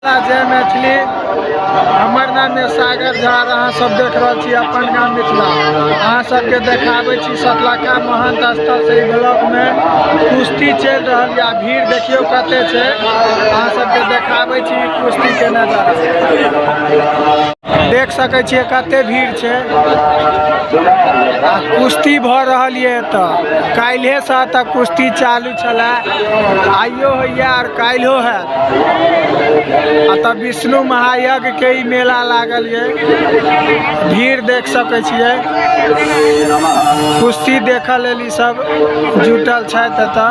जय मैथिली। हमर नाम है सागर झा। अहाँ सब देख रहल छी अपन गाम मिथिला। अहाँ सबके देखाबै छी सतलखा महंत स्थल से ब्लॉक में कुश्ती चलि रहल यऽ। भीड़ देखियौ कते छै। अहाँ सबके देखाबै छी कुश्ती के नजारा। देख सकै छियै कते भीड़ छै। कुश्ती भऽ रहल यऽ एतऽ। काल्हिए से एतऽ कुश्ती चालू छलै, आइयो होइए और काल्हियो हैत। एतऽ विष्णु महायज्ञ के ई मेला लागल ये। भीड़ देख सकै छियै। कुश्ती देखऽ लेल ई सब जुटल छथि एतऽ।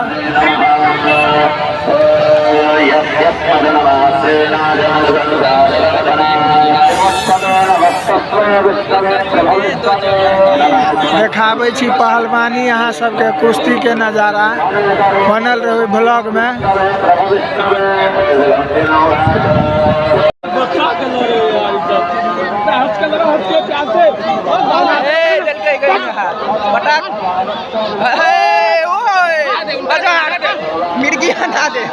देखाबै छी पहलवानी अहाँ सबके कुश्ती के नजारा। बनल रहू ब्लॉग में। मिर्गी हटा दे।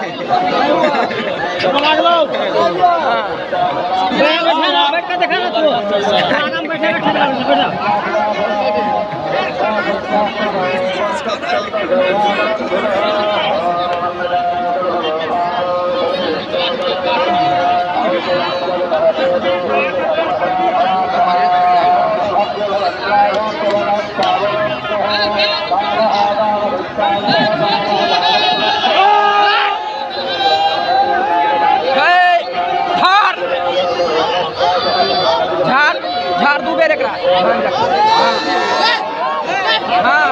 झाड़ दू बेर एकरा। हाँ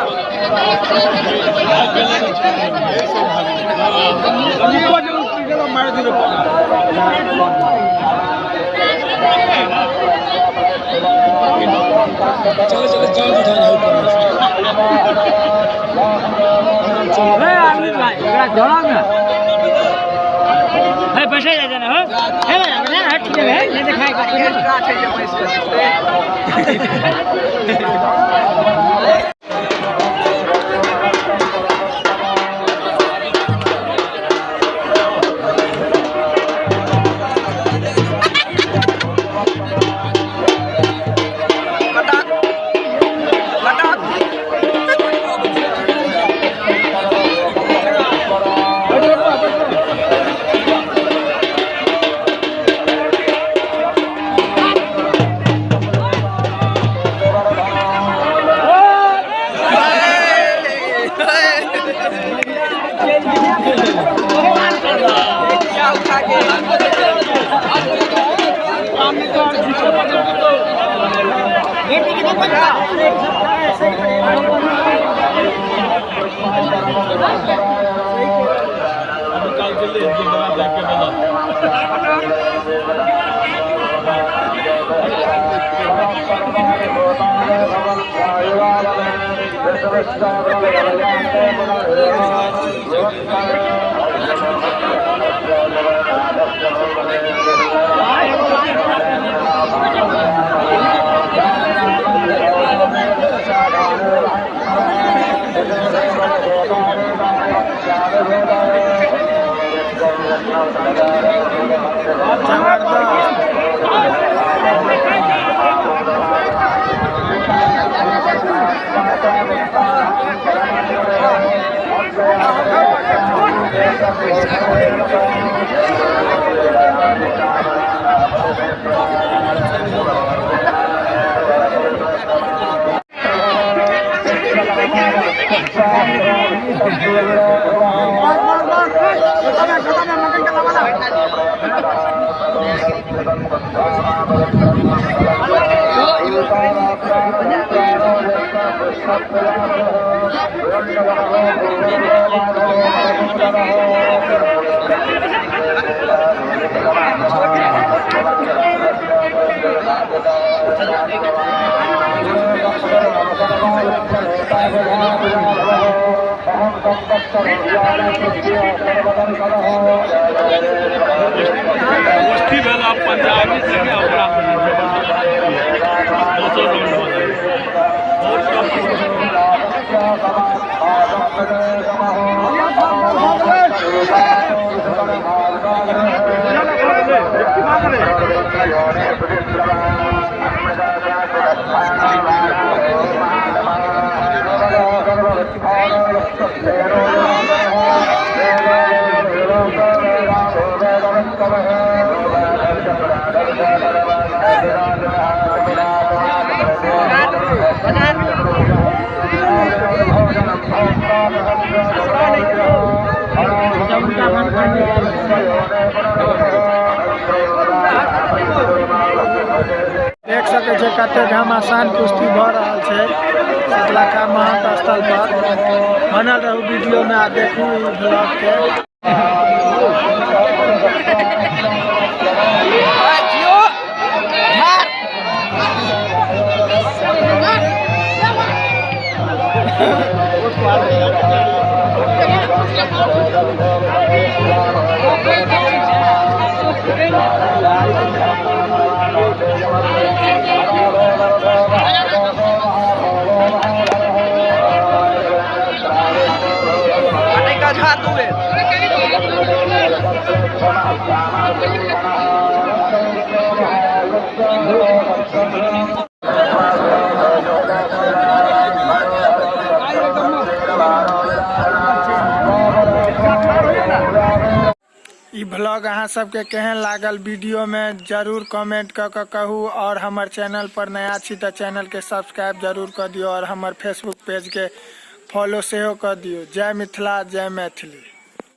चलो चलो जान उठा जाओ ऊपर। भाई एकरा ना है पैसा जा जाना हो है ना हट के है ये दिखाए एक्स्ट्रा छै जे पैसा कुश्ती भेल आप पंजाबी से ओकरा दोसर राउंड हो जाए। देख सकै छै कते घमासान कुश्ती भऽ रहल छै सतलखा महंत स्थल पर। बनल रहू वीडियो में आ देखू ई ब्लॉग के। जियो झाड़। अटैका झाड़ दू बेर। ई ब्लॉग अहाँ सबके केहन लागल वीडियो में जरूर कमेंट कऽ के कहू और हमर चैनल पर नया छी तऽ चैनल के सब्सक्राइब जरूर कऽ दियौ और हमर फेसबुक पेज के फॉलो सेहो कऽ दियौ। जय मिथिला, जय मैथिली।